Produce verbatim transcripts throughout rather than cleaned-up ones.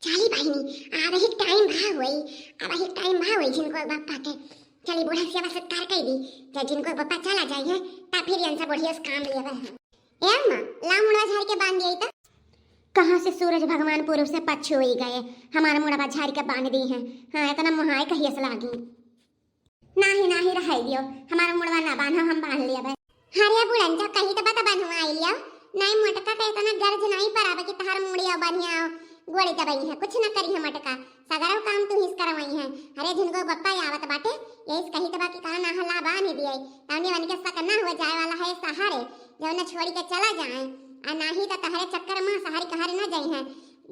चली बहिनी, आबही टाइम भा होई, आबही टाइम भा होई झिनकू बप्पा के। चली बूढ़ा सेवा सत्कार कइ दी, जब झिनकू बप्पा चला जाई है, तब फिर इनसे बढ़िया से काम लेवे है। ए अम्मा, ला मुड़वा झाड़ के बांध दिया तो। कहाँ से सूरज भगवान पूरब से पश्चिम होई गए, हमारा मुड़वा झाड़ के बांध दी है। हाँ, इतना मुहाय कहिए से लागी। नाही, नाही, रहै दियो, हमार मुड़वा ना बान्हो, हम बान्ह लियबै। हरे बुढ़न, जब कही त बता बन्हवाई लियो। नाई मोटका के इतना गर्ज नाई पर आवे कि तहार मुड़िया बन्हिया गोड़े दबई है, कुछ न करी है मोटका, सगरो काम तू हिस करवाई है। हरे झिनकू बप्पा आवत बाटे, यही से कही त बा कि कहा ना हला बान्ह दिए, तौने वनके शक ना हो जाए वाला है सहारे, जौन छोड़ी के चला जाए, आ नाही त तहरे चक्कर में सहारे कहारे न जाई है।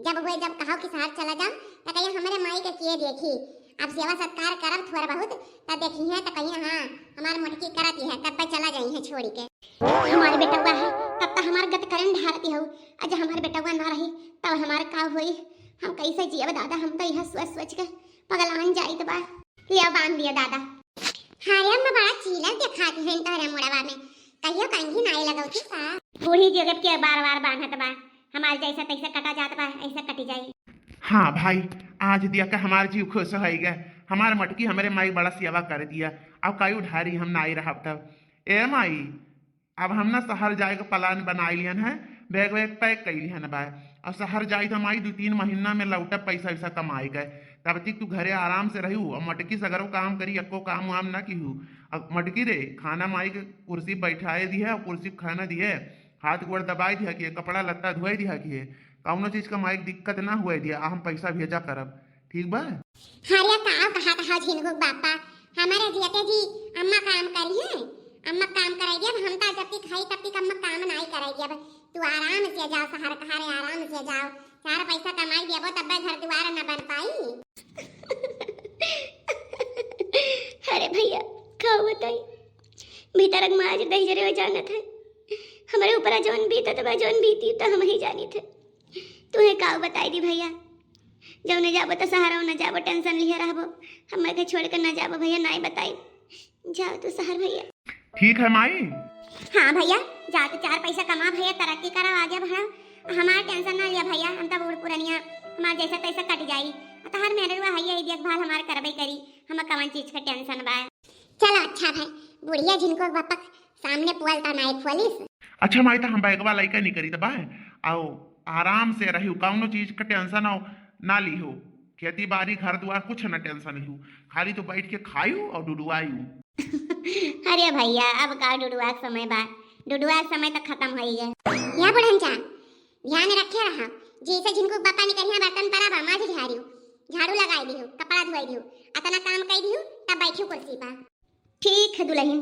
जब हुए, जब कहो कि सहार चला जाओ, त कहिए हमरे माई के किए देखी, अब सेवा सत्कार करब थोड़ा बहुत, तब देखी है, तब कहिए, "हाँ, हमार मोटकी करत ही है," तब पे चला जाई है छोड़ी के। हमार बेटवा है, तब तो हमार गत करन ढारती हो, आज हमार बेटवा ना रही, तब हमार का होई? हम कैसे जियब दादा, हम तो यह सोच सोच के पगलान जाइत बा। लिया बांध दिया दादा। हाँ रे अम्मा, बड़ा चीलर देखाती है तोहरे मुड़वा में, कहियो कंघी नाई लगौती का? बूढ़ी जगत के बार बार बांधत बा, हमार जैसा तैसा कटा जात बा, ऐसा कटी जाई। हाँ भाई, आज दिया का हमार जीव खुश होई गए। हमार मटकी हमरे माई बड़ा सेवा कर दिया। अब काई उधारी हम नाई रहब तब। ए माई, अब हम ना शहर जाए के प्लान बनाई लिहन है, बैग वैग पैक कई लिहन बा। और शहर जाई त माई दो तीन महीना में लौटब पैसा वैसा कमाई के। तब तक तू घरे आराम से रहू और मटकी सगरो काम करी, एको काम वाम ना किहू। अब मटकी रे, खाना माई के कुर्सी बैठाए दिहे और कुर्सी पे खाना दिहे। हाथ गोड़ दबाई दिया किहे, कपड़ा लत्ता धोई दिया किहे, कौनो चीज का माइक दिक्कत ना हुए दिया, आ हम पैसा भेजा करब, ठीक बा? हरिया का कहा कहा झिनगुक बापा, हमारे जियते जी अम्मा काम करी है, अम्मा काम कराई दिया, हम तो जब तक खाई तब तक अम्मा काम नाई कराई दिया। तू आराम से जाओ, शहर कहारे आराम से जाओ, चार पैसा कमाई दिया, तब घर दुआर न बन पाई। अरे भैया, का बताई, भीतर के माज दहिजरे जानत है, हमरे ऊपर जौन बीतत बा, जौन बीती, त हम ही जानित है। तुहे का बताई दी भैया, जौने जाबो त सहारा न जाबो, टेंशन लिहे रहबो, हमें के छोड़ के न जाबो भैया, नाई बताई, जाओ तू शहर भैया। ठीक है माई। हाँ भैया, जा तू चार पैसा कमा भैया, तरक्की करा, आगे बढ़ा, हमार टेंशन ना लिया भैया, हम तो बूढ़ पुरनिया, हमार जैसा तैसा कट जाई, तहार मेहररुआ है, यही देखभाल हमार करबे करी, हम कवन चीज का टेंशन बा। चलो अच्छा भाई, बुढ़िया जिनको बपक सामने पुअल ता नाई खोलिस। अच्छा माई, त हम बैगवा लइका निकरी त बा, आओ आराम से रहियो, कौनो चीज का टेंशन आओ ना लिहो, खेती बाड़ी घर दुआर कुछ ना टेंशन लिहो, खाली तो बैठ के खायू और डुडुआयू। अरे भैया, अब का डुडुआ के समय बा, डुडुआ के समय तो खत्म हो गए। या बुढ़न जा, ध्यान रखे रहा, जैसे जिनको बापा निकलिया बर्तन परा बा, माज झाड़ियो, झाड़ू लगाई दियो, कपड़ा धोई दियो, अतना काम कई दियो, तब बैठियो कुर्सी पर। ठीक है दुल्हन।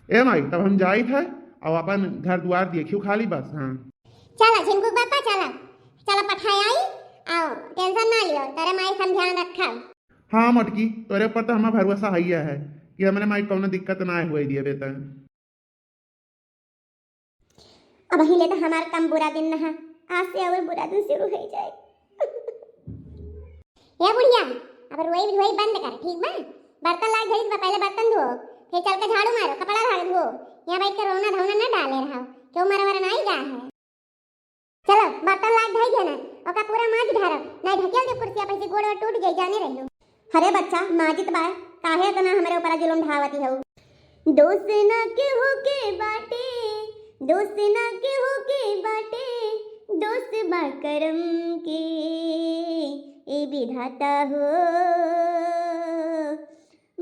ए माई, तब हम जाइत है और अपन घर दुआर देखियो खाली बस। हाँ। चला झिनगुक बापा, चला, चला पठाए आई, आओ टेंशन ना लियो, तेरे माई हम ध्यान रखब। हाँ मटकी, तोरे ऊपर तो हमार भरोसा है है कि हमरे माई कौनो दिक्कत ना हुए दिए बेटा। अब हिले तो हमार कम बुरा दिन ना है, आज से और बुरा दिन शुरू हो जाए। ए बुढ़िया, अब रोई धोई बंद कर, ठीक बा? बर्तन लाग धरी बा, पहले बर्तन धो, फिर चल के झाड़ू मारो, कपड़ा झाड़ धो। यहाँ बैठ के रोना धोना ना डाले रहो, क्यों मरवर नाई जा है। चलो बर्तन लाग धई दिया ना, ओका पूरा माज ढारो, नहीं ढकेल दे कुर्सिया पर से, गोड़ टूट जाई, जाने रहियो। अरे बच्चा, माजित बा, काहे इतना हमरे ऊपर जुलुम ढावती हऊ? दोष ना केहू के बाटे, दोष ना केहू के बाटे, दोष बा करम के। ए विधाता हो,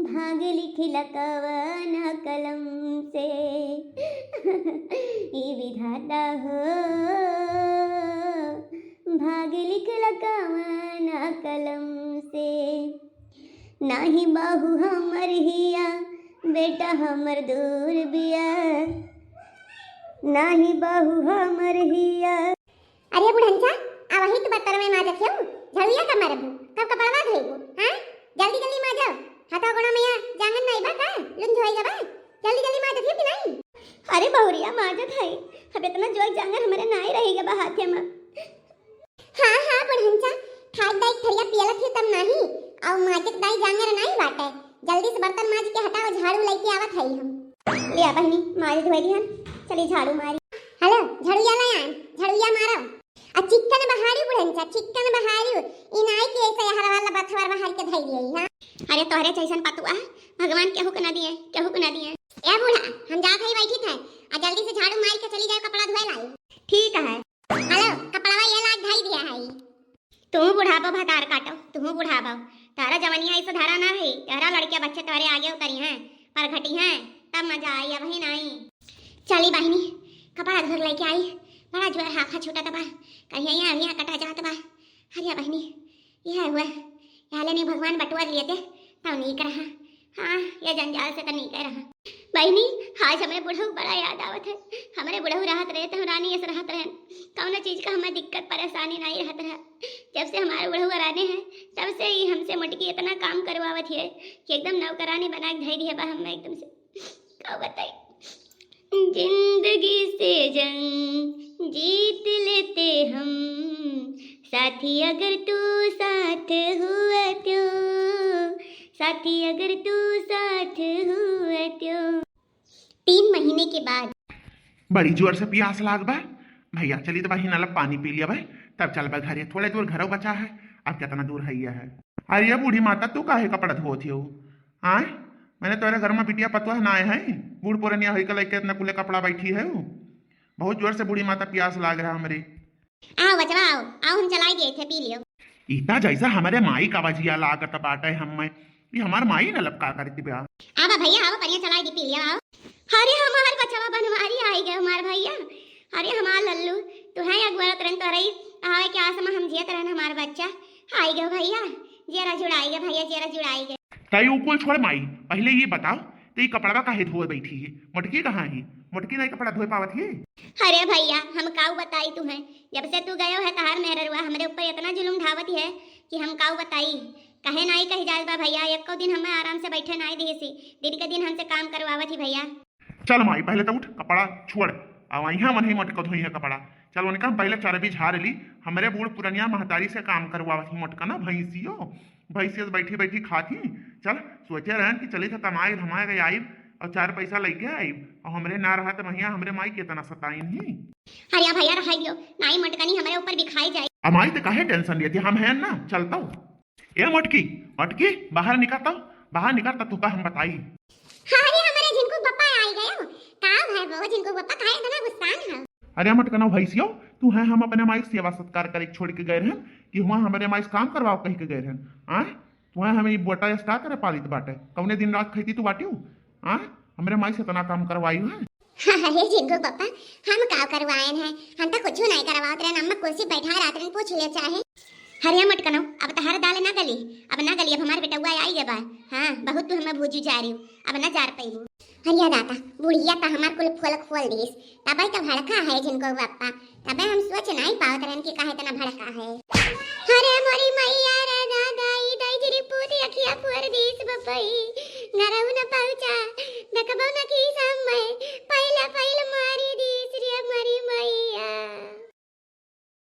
भाग लिखिला कवन कलम से। ए विधाता हो, भाग लिखिला कवन कलम से। नाही बाहु हमर हिया, बेटा हमर दूर बिया। नाही बाहु हमर हिया। अरे बुढ़नचा, अब वही तो बर्तन में माजत हो, झड़ुआ का मारबू, कब कपड़वा धोइबू, हाँ? जल्दी जल्दी माजो, हाथवा गोड़ा में या जांगन नाई बा का? लुन धोई बा, जल्दी जल्दी माजत हो कि नहीं? अरे बहुरिया माजत है, अब इतना जोर जांगर हमरे नाई रही बा हाथे में। हाँ, हाँ, बुढ़नचा, खाद दाई थरिया पियलत ही तब नाही, अउ माजिक दाई जांगर नाही बाटे। जल्दी से बर्तन माज के हटाओ, झाड़ू लइके आवत हई हम। लिया बहिनी, माज धोई दिहन, चली झाड़ू मारी। हेलो, झड़ुआ ले आए, झड़ुआ मारो। आ चिक्कन बहारी बुढ़न चा, चिक्कन बहारी। ई नाई के ऐसे हर वाला बथवर बहार के धई दिए, हाँ? अरे तोहरे जैसन पतुआ भगवान केहू के ना दिए, केहू के ना दिए। ए बूढ़ा, हम जात हई बैठी थे, आ जल्दी से झाड़ू मार के चली जाए, कपड़ा धोए लाई। ठीक है। हेलो, कपड़वा ये लाग धई दिया है। तू बुढ़ाबो भतार काटो, तू बुढ़ाबो। तारा जवनिया ऐसे धरा ना रही, तारा लड़के बच्चे तोरे आगे उतरी हैं, पर घटी हैं, तब मजा आई, अबही नाई। चली बहिनी, कपड़ा धोर लेके आई, बड़ा जोर हाफा छूटा तबा, कहिया यहाँ, यहाँ कटा जात बा। अरे बहिनी, यह हुआ, यहाँ लेने भगवान बटुआ लिए थे, तब नीक रहा। हाँ, ये जंजाल से तो नीक रहा। बहिनी, आज हमरे बुढ़ऊ बड़ा याद आवत है। हमरे बुढ़ऊ रहत रहे तो हम रानी ऐसे रहत रहे, कौनो चीज का हमें दिक्कत परेशानी नहीं रहत रहा। जब से हमारे बुढ़ऊ रानी है, तब से ही हमसे मोटकी इतना काम करवावत है कि एकदम नौकरानी बना के धई दिया बा हमें एकदम से। का बताई? जिंदगी से जंग जीत लेते हम, साथी अगर तू साथ हुआ तो, साथी अगर तू साथ हुआ तो। तीन महीने के बाद। बड़ी जोर से प्यास लाग बा भैया, चली तो बहिन अलग पानी पी लिया भाई, तब चल बा घरे। थोड़े दूर घरों बचा है, अब कितना दूर है यह है। अरे ये बूढ़ी माता, तू काहे कपड़ा धोत हो? आय, मैंने तोरे घर में बिटिया पतोह ना आए हैं, बूढ़ पुरनिया होई के लेके इतना कुले कपड़ा बैठी है। बहुत जोर से बूढ़ी माता प्यास लाग रहा हमरे। आओ बचवा, आओ, आओ, हम चलाई दिए थे, पी लियो। इतना जैसा हमारे माई का बजिया लागत बाटे हमें, ये हमार माई न लपका करती बा। आवा भैया, आवा, पनिया चलाई दी, पी लियो, आओ। अरे हमार बचवा बनवारी आई गए हमार भैया। अरे हमार लल्लू, तू है अगुआ रत रन तोरई, आवे के आस में हम जियत रहन हमार बच्चा। आई गए भैया, जेरा जुड़ाई गए भैया, जेरा जुड़ाई गए। तई उ कुल छोड़ माई, पहले ये बताओ, तो ये कपड़वा काहे धोए बैठी है? मोटकी कहाँ है? मोटकी नहीं कपड़ा धोए पावत है? अरे भैया, हम काऊ बताई तुम्हें, जब से तू गयो है तहार मेहररुआ हमरे ऊपर इतना जुलुम ढावत है कि हम काऊ बताई। कहे नाई कही जात बा भैया, एको दिन हमें आराम से बैठे नाई दिहिसी, दिन के दिन हमसे काम करवावत ही भैया। चल माई, पहले तो उठ, कपड़ा छोड़, अब यहाँ मन ही मोटका धोई है कपड़ा। चल उनका हम पहले चरबी झाड़ ली, हमरे बूढ़ पुरनिया महतारी से काम करवावत ही मोटका ना भैंसियो। भैंसिया से बैठी बैठी खात ही। चल, सोचे रहन कि चली था कमाए धमाए के आइब और चार पैसा लेके आइब, और हमरे ना रहा तो भैया हमरे माई के इतना सताइन ही। अरे भैया रहाई दियो, नाई मोटकनी हमरे ऊपर बिखाई जाए। अब माई तो काहे टेंशन लेती, हम हैं ना, चलता हूँ। ए मोटकी, मोटकी, बाहर निकल तो, बाहर निकल तो तुका हम बताई। अरे हमारे झिनकू पप्पा आई गयो। का है वो झिनकू पप्पा, काहे इतना गुस्सान है? अरे मोटकना भैंसियो, तू है हम अपने माई के सेवा सत्कार करे छोड़ के गए रहन कि हुआ हमरे माई से काम करवाओ कह के गए रहन? आय, तू है हमें ई बोटा यस का करे पालित बाटे? कौने दिन रात खैती तू बाटियो? आय, हमरे माई से इतना काम करवाई है। अरे झिनकू पप्पा, हम का करवाएन है? हम तो कुछ नहीं करवावत रहन, अम्मा कुर्सी बैठा रात दिन पूछ लियो चाहे। हरिया मटकनो, अब तहार दाल ना गली, अब ना गली, अब हमार बेटउआ आई गए बा। हाँ, बहुत तू हमें भूजी जा रही, अब ना जार पैबू। हरिया दाता, बुढ़िया तो हमार कुल खोल खोल दीस, तबे तो भड़का है झिनकू पप्पा, तबे हम सोच नहीं पावत रहन कि काहे इतना भड़का है। अरे मोरी मैया रे दादा, ई दाई जी री पूत अखिया फोड़ दीस बपई।